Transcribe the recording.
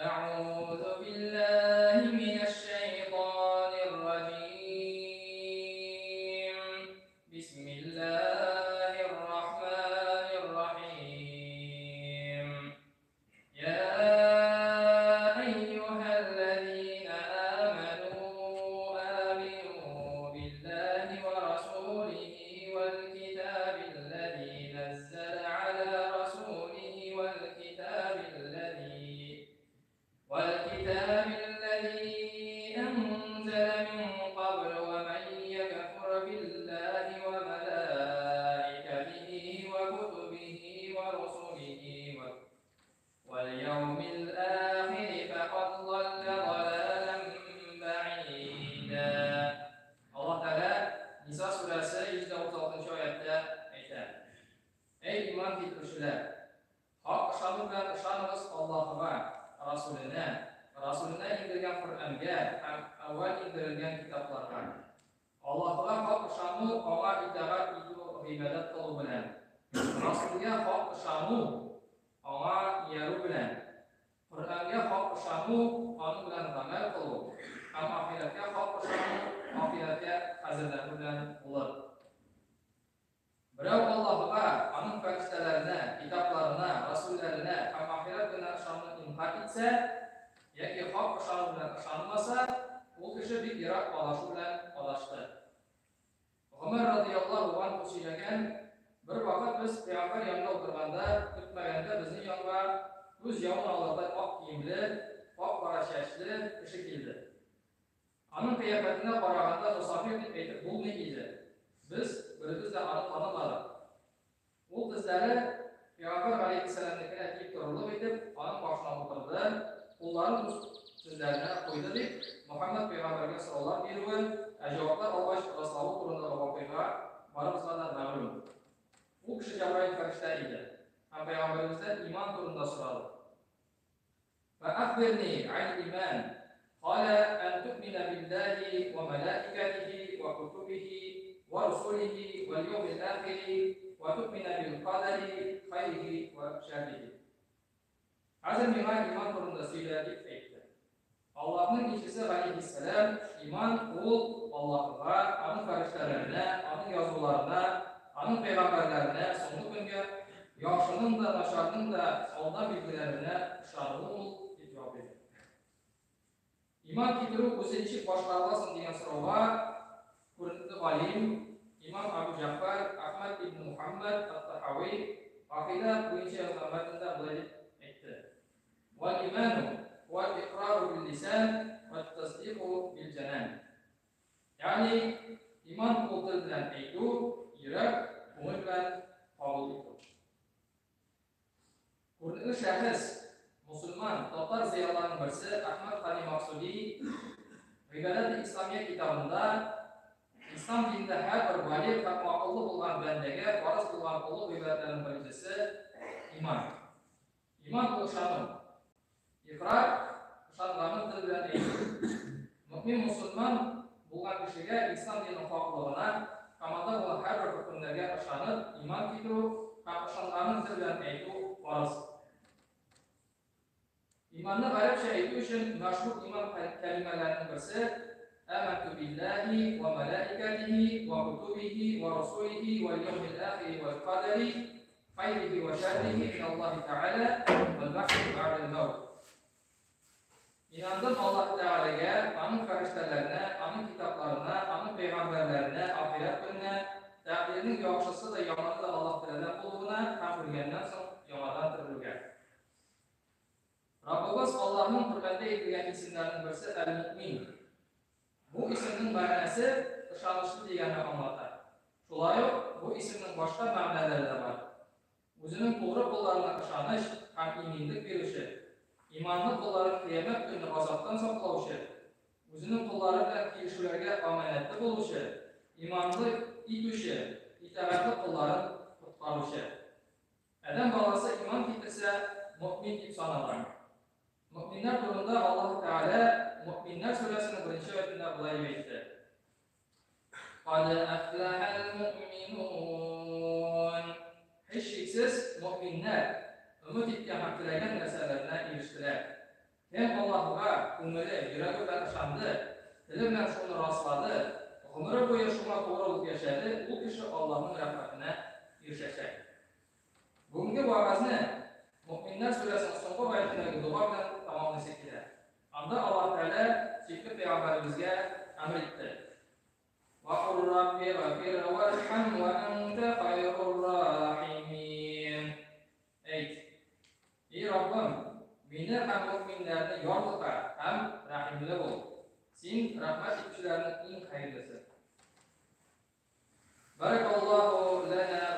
أعوذ بالله من الشيطان الرجيم. بسم الله الرحمن الرحيم. يا أيها الذين آمنوا آمنوا بالله ورسوله والكتاب الذي نزل على رسوله والكتاب الذي أنزل من قبل ومن يكفر بالله وملائكته وكتبه ورسله واليوم الآخر فقد ضل ضلالا بعيدا. Аллаһ Тәгалә Ниса сүрәсе 136 аятта әйтә: Әй иман китерүчеләр, хак ышану белән ышаныгыз Аллаһыга, Расүленә, Расүленә иңдергән Коръәнгә һәм әүвәл иңдерелгән китапларга. Аллаһыга хак ышану аңа итагать итү гыйбадәт кылу белән. Расүлгә хак ышану аңа иярү белән. Коръәнгә хак ышану аның белән гамәл кылу һәм ахирәткә хак ышану ахирәткә хәзерләнү белән булыр. Берәү Аллаһыга, Аның фәрештәләренә, китапларына, расүлләренә һәм ахирәт көненә ышануны инкарь итсә, яки хак ышану белән ышанмаса, ул кеше бик ерак адашу белән адашты. Гомәр радыяллаһу анһу сөйләгән, Бервакыт без пәйгамбәр янында утырганда, көтмәгәндә безнең янга күз явын алырдай ак киемле, кап-кара чәчле кеше килде. Аның кыяфәтенә караганда мосафир дип әйтеп булмый иде. Без беребез дә аны танымадык. Ул тезләре Пәйгамбәр галәйһиссәламнекенә тиеп торырлык итеп, аның башына утырды, кулларын үз тезләренә куйды, дип, Мөхәммәд пәйгамбәргә сораулар бирүе, ә җаваплар алгач раславы турындагы вакыйга барыбызга да мәгълүм. Ул кеше Җәбраил фәрештә иде һәм пәйгамбәребездән иман турында сорады. فأخبرني عن الإيمان قال أن تؤمن بالله وملائكته وكتبه ورسله واليوم الآخر وتؤمن بالقدر خيره وشره. Хәзер миңа иман турында сөйлә, дип әйтте. Аллаһның илчесе галәйһиссәлам, Иман ул Аллаһыга, аның фәрештәләренә, аның язуларына, аның пәйгамбәрләренә, соңгы көнгә, яхшының да, начарның да алдан билгеләнүенә ышану ул, дип җавап бирде. Иман китерү үзе ничек башкарыла соң дигән сорауга күренекле галим, имам Абу Җәгъфәр Әхмәд ибн Мухәммәд ат-Тахави гакыйдә буенча язган мәтендә болай дип әйтте, Вәл иману һуәл икърару бил лисан вәт тасдикъу бил җәнан. Ягъни, иман ул тел белән әйтү, йөрәк, күңел белән кабул итү. Күренекле шәхес, мосылман, татар зыялыларының берсе Әхмәд Хани Максуди Гыйбадәте Исламия китабында Ислам динендә һәрбер балигъ һәм акыллы булган бәндәгә фарыз булган олы гыйбадәтләрнең беренчесе, иман. Иман ул ышану. Икърар, ышанганын тел белән әйтү. Мөэмин мосылман булган кешегә ислам диненең хаклыгына һәм анда булган һәрбер хөкемнәргә ышанып, иман китерү һәм ышанганын тел белән әйтү фарыз. Иманны гарәпчә әйтү өчен мәшһүр иман кәлимәләренең берсе, Әмәнтү билләһи вә мәләикәтиһи вә кутубиһи вә русулиһи вәл яумил ахири вәл кадәри Хәйрихи вә шәррихи миналлаһи тәгалә вәл бәгъсе бәгъдәл мәүт. Инандым Аллаһ Тәгаләгә, Аның фәрештәләренә, Аның китапларына, Аның пәйгамбәрләренә, ахирәт көненә, тәкъдирнең яхшысы да, яманы да Аллаһ Тәгаләдән булуына һәм үлгәннән соң яңадан терелүгә. Раббыбыз Аллаһның Коръәндә әйтелгән исемнәренең берсе Әл-Муъмин. Бу исемнең мәгънәсе ышанычлы дигәнне аңлата. Шулай ук бу исемнең башка мәгънәләре дә бар. Үзенең тугры колларына ышаныч һәм иминлек бирүче, иманлы колларын кыямәт көнне газаптан саклаучы, үзенең коллары белән килешүләргә амәнәтле булучы, иманлы итүче, итагатьле колларын коткаручы. Адәм баласы иман китерсә, мөэмин дип санала. Мөэминнәр турында Аллаһ Тәгалә Мөэминнәр сүрәсенең беренче аятендә болай дип әйтте. Кад әфләхәл мөэминун. Һичшиксез, мөэминнәр өмет иткән һәм теләгән нәрсәләренә ирештеләр. Кем Аллаһыга күңеле, йөрәге белән ышанды, теле белән шуны раслады, гомере буе шуңа тугры булып яшәде, ул кеше Аллаһның рәхмәтенә ирешәчәк. Бүгенге вәгазьне Мөэминнәр сүрәсенең соңгы гаятендәге дога белән тәмамлыйсы килә. Анда Аллаһ Тәгалә сөекле пәйгамбәребезгә әмер итте. Вакур рабби гфир вархам ва анта хайрур рахимин. Әйт, Эй Раббым, мине һәм мөэминнәрне ярлыка һәм рәхимле бул. Син рәхмәт итүчеләрнең иң хәерлесе. Баракаллаһу лана.